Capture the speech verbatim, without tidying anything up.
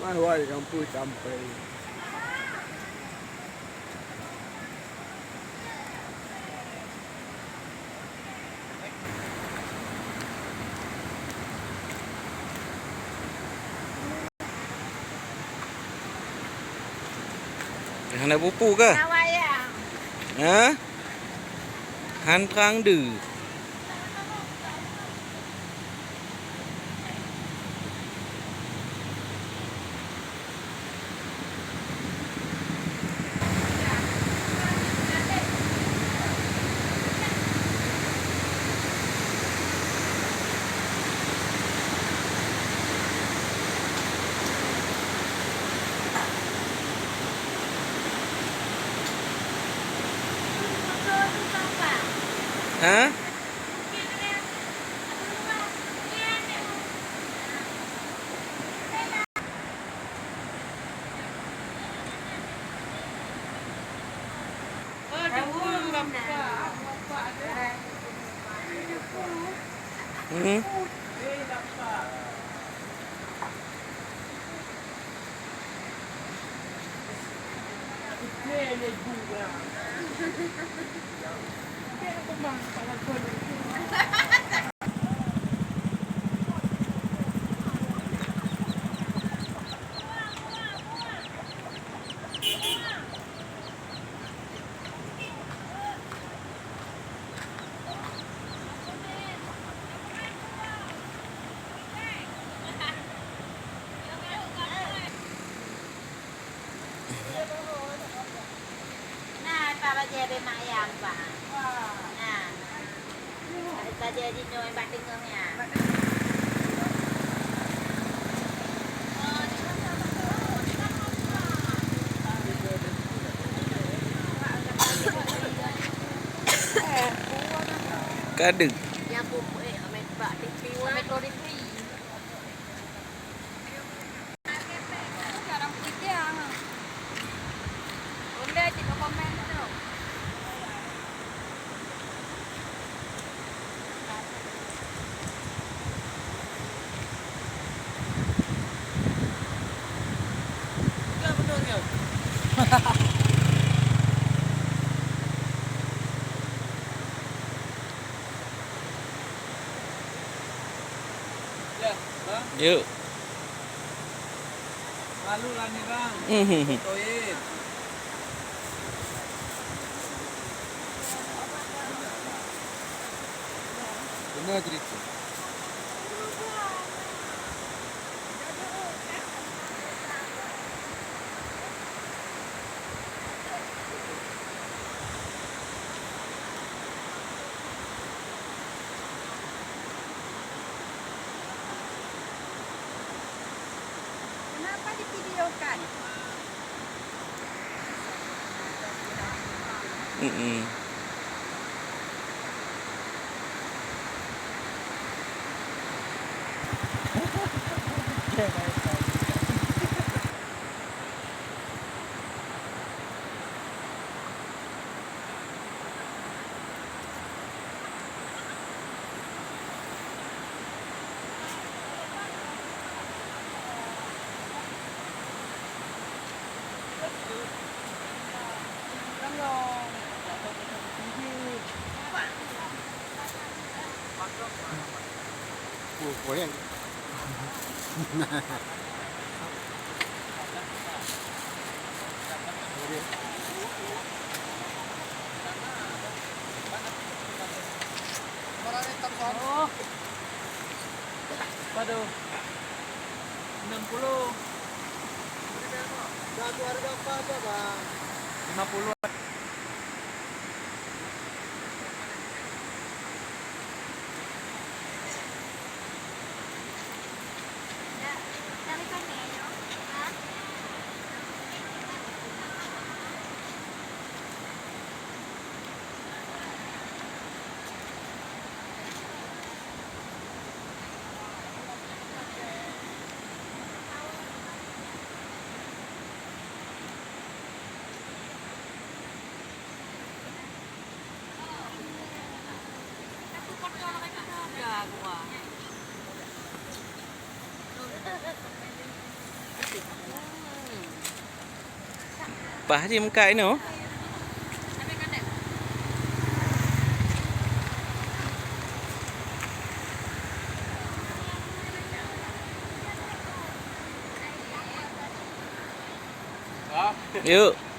Wah, wah, kampung sampai. Hana bupu kah? Ha? Han trang deuh. Ha? Hmm. Na, Pak, bajèe bèk mayang, Pak. Na. Bajèe jinoe bak teungoh nyan. Ka deuh. Nyang bum, eh, amai bak T V, amai T V. Yuk. Malu lah ni, Bang. Mhm. Toyib. Benar cerita. Kenapa divideokan? Mm-mm. Oh, goyang. Waduh. Enam puluh. Satu harga apa aja, Bang? Lima puluh. Pah je muka inoe. Yuk.